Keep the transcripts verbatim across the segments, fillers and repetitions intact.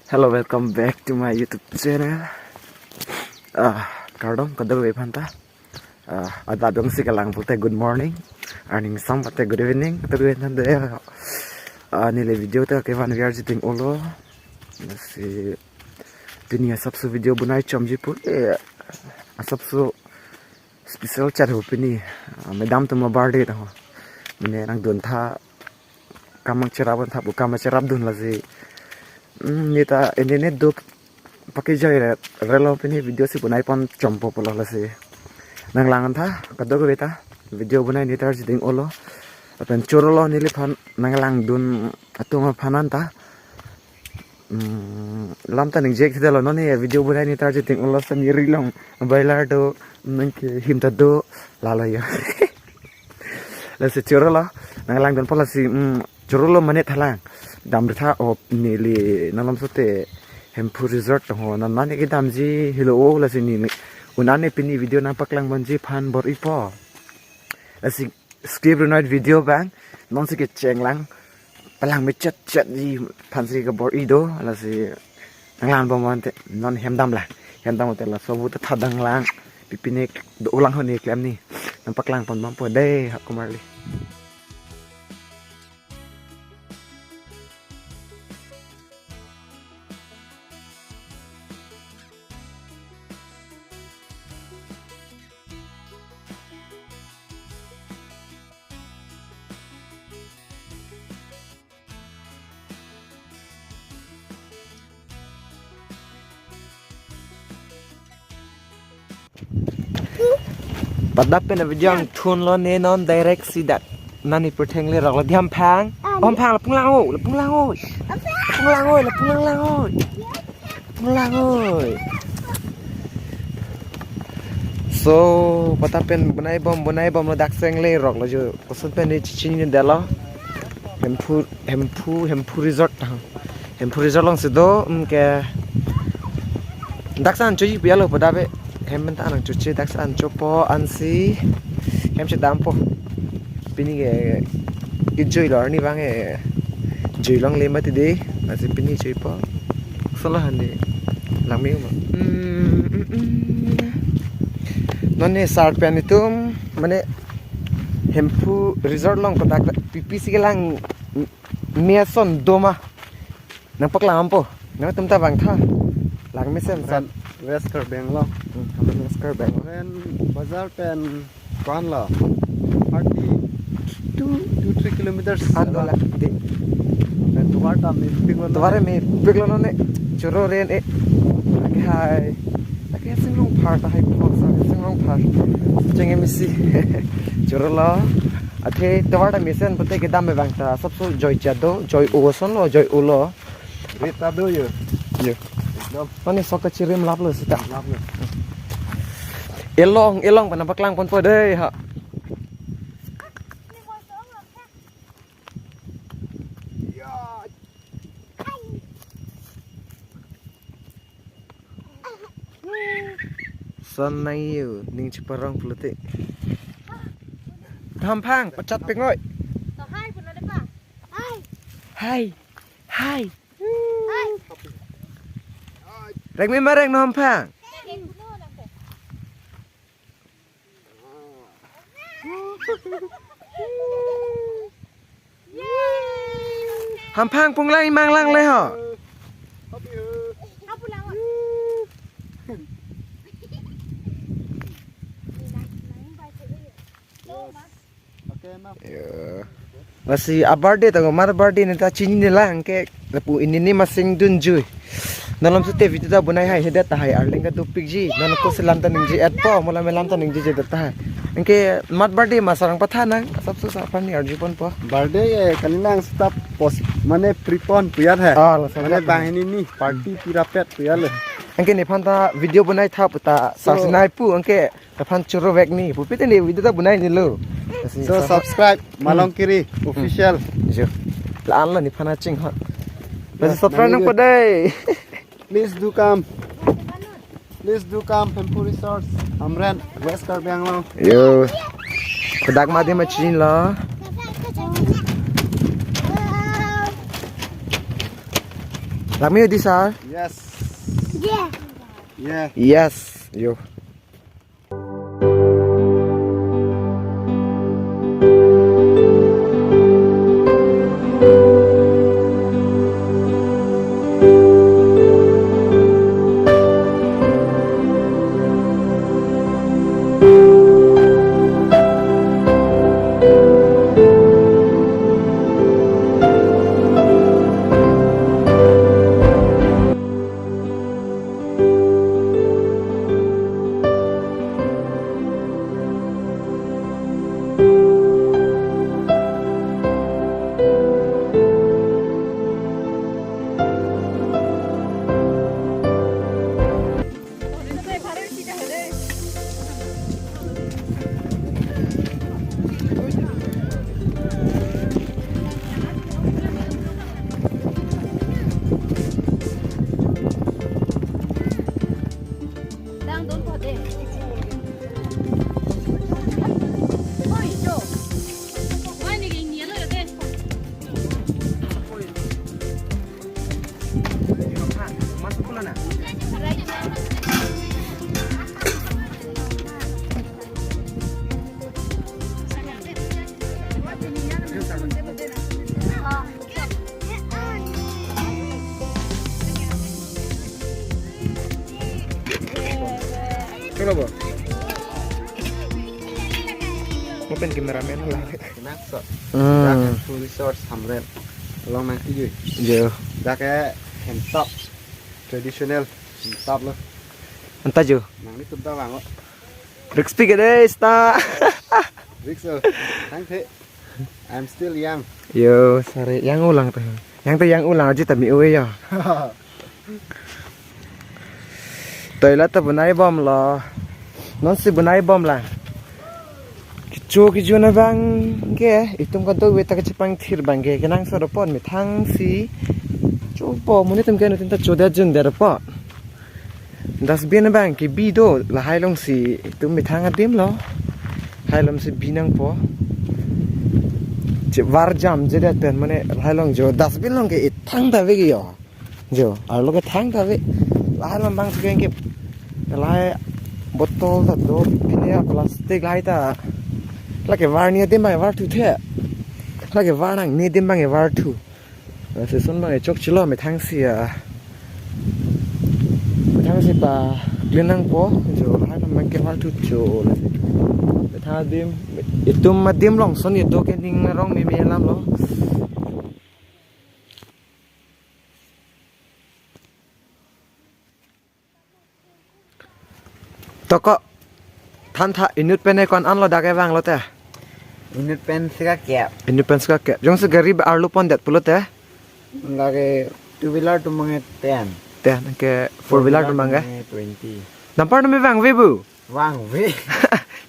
Hello, welcome back to my YouTube channel. Ah, kardom kadokave aphanta. Ah, adap jongsi kelang pulote good morning, arni song pulote good evening kadokave aphanta. Ah, neli video ta kevan viar jiting olo. Si pini asapso video bonai chomji pu, eh, asapso special chat ho pini. Ah, madam atum a-birthday ta ho. Mane nangduntha, kam nangcherap duntha pu, kam nangcherapdun lasi. Hmm, neta internet do pakejai re, relo pini video si bonai pon chompo pulo lasi. Nanglang tha, kadokave ta video bonai neta jiting olo. Lapen chorolo neliphan nanglangdun atum aphan anta. Hmm, lam ta ningje-ik thedetlo, non ne video bonai neta jiting olo, sami rilong bailar do, nangke him ta do, lalo ya. Lasi chorolo, nanglangdun pulo lasi, hmm, chorolo mane thalang. Damri tha o neli nalomsote Hemphu Resort ho, non mane kedamji helo o lasi neli. Un-an ne pini video nangpaklang ponji aphan bor-ipo. Lasi skip rinoi video abang, nonsi kechenglang, palangme chetchetji aphansi kebor-i do, lasi nanglang bom ante, non hem damlang, hem dam ante laso bu ta thadang lang, pipine do-olang ho ne klem ni, nangpaklang pon bompo dei, hak kumarli. Padap pen video angthunlo ne, non direct si dak nani purtheng leroklo dei Hamphang. Hamphang, lapung lang o, lapung lang o. Lapung lang o, lapung lang lang o. Lapung lang o. So, padap pen bonai bom, bonai bomlo, dak seng leroklo jo. Koson pen ne chechinidetlo. Hemphu, Hemphu, Hemphu Resort. Hemphu Resort alongsi do, um, ke. Dak san choji pu alo padap e. Hem pen ta nang choche, dak san chopo ansi. Hem chedampo. Pini ke, kejui lo arni abang e. Jui longle mati dei. Lasi pini juipo. Solo han dei. Langme ma. Hmm, hmm, hmm. Non ne sar pen itum, mane Hemphu Resort along kodak pi pi si kelang me ason do ma. Nangpaklang bompo. Nangtum ta vangtha. Langmesen san. West Karbi Anglong. Hmm, West Karbi Anglong. Pen bazar pen ko-an lo. Thirty, two, two, three kilometers. An do la dei. Pen tovar ta mepiklo. Tovar mepiklo non ne. Choro ren e. Lake hai. Lake Singlongphar tahai po, sa Singlongphar. Cheng M C. Chorolo. Athe tovar ta mesen pute kedam abang ta asapso joi chado, joi o asonlo, joi o lo. Rit ta do yo. Yo. Ekdom. Mane sok kachirim laplo seta. Laplo. Elong, elong pen nangpaklang ponpo dei ha. Son nang yo, ning cheparong pulote. Hamphang, pachat pengoi. Hai. Hai. Hai. Reng me mareng no Hamphang. Hamphang punglang imang lang le ho. Ya. Lasi a-birthday ta komat a-birthday ne ta chinine lang ke lapu inini masing dunjui. Nalomsote video ta bonai haihedet tahai arleng kadopikji. Non ko selam ta ningje-etpo, mo la melam ta ningjejedet tahai. Anke mat birthday ma sarang patha nang, asapso sa aphan ne arju ponpo. Birthday ke kali nang stop pos mane prepone pu ya hai. Ah, laso mane bang inini party pirapet pu ya le. Anke nephan ta video bonai tha puta sa sinai pu anke aphan choro vek ni. Pupi te ne video ta bonai ni lo. So, subscribe Malongkiri Official. Jo. La-an lo nephan aching hot. Lasi subscribe nangpo dei. Please do come. Please do come Hemphu Resort, Hamren, West Karbi Anglong. Yo. Kodak mati machin lo. Lami di sir. Yes. Yeah. Yeah. Yes. Yo. Chalo bo. Mo pen cameraman lang. Kena shot. Hmm. Dak Hemphu Resort Hamren. Along nang iyo. Jo. Dak ke Hemtok. Traditional Hemtok lo. Anta jo. Nanglitum ta vang o. Risk pi ke dei sta. Risk o. Thangthe. I'm still young. Yo, sorry. Yang ulang tuh. Yang tuh yang ulang aja tapi ue ya. Toilet ta bonai bomlo. Non si bonai bomlang. Kecho kecho na bang ke, itum kadokave ta kachepangthir bang ke, kenangsot apot methang si chopo, monit atum ke nelitum ta chodet jundet apot. Dustbin bang kebi do, lahai along si itum methang adim lo. Lahai along si bi nangpo. Che var jamjedet pen mane lahai along jo dustbin along ke ethang ta ave ke yo. Jo, arlo ke thang ta ave. Lahai alam bang si ke, lahai bottle ta do, pine plastic lahai ta. Lake var ni adim bang varthu the. Lake var nangne adim bang varthu. Lasi lason bang chokchelo methang si a. Methang si pa clean nangpo, jo lahai alam bang ke varthu jo. Lasi methang adim, itum adim along lason kedo ke ning arong meme alam lo. Toko, than tha, inut pen ekon anlo dak ke vanglo te. Inut pen sika kep. Inut pen sika kep. Jongsi gari arlo pondet pulote. Lake two wheeler atum bang ke ten. Ten, ke four wheeler atum bang ke? Twenty. Dampar atum vangve bu? Vangve.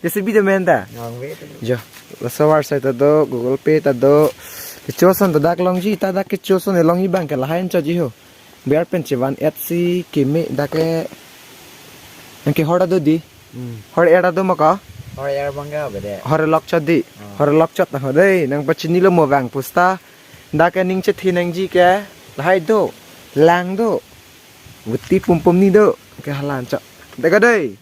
Jesi bi de men ta? Vangve tu. Jo. Laso war sai ta do, Google Pay ta do. Kecho ason ta dak longji, ta dak kecho ason longji bang ke lahai anchot ji ho. Biar pen chevan et si keme dak ke. Anke hor ta do di. Hmm. Hor er ta do ma ko? Hor er bang ke ave de. Hor lok chot di. Ah. Hor lok chot na ho dei. Nangpachinilo mo vang pusta. Dak ke ning chethi nangji ke. Lahai do. Lang do. Vuti pumpum ni do. Ke halan chot. Deka dei.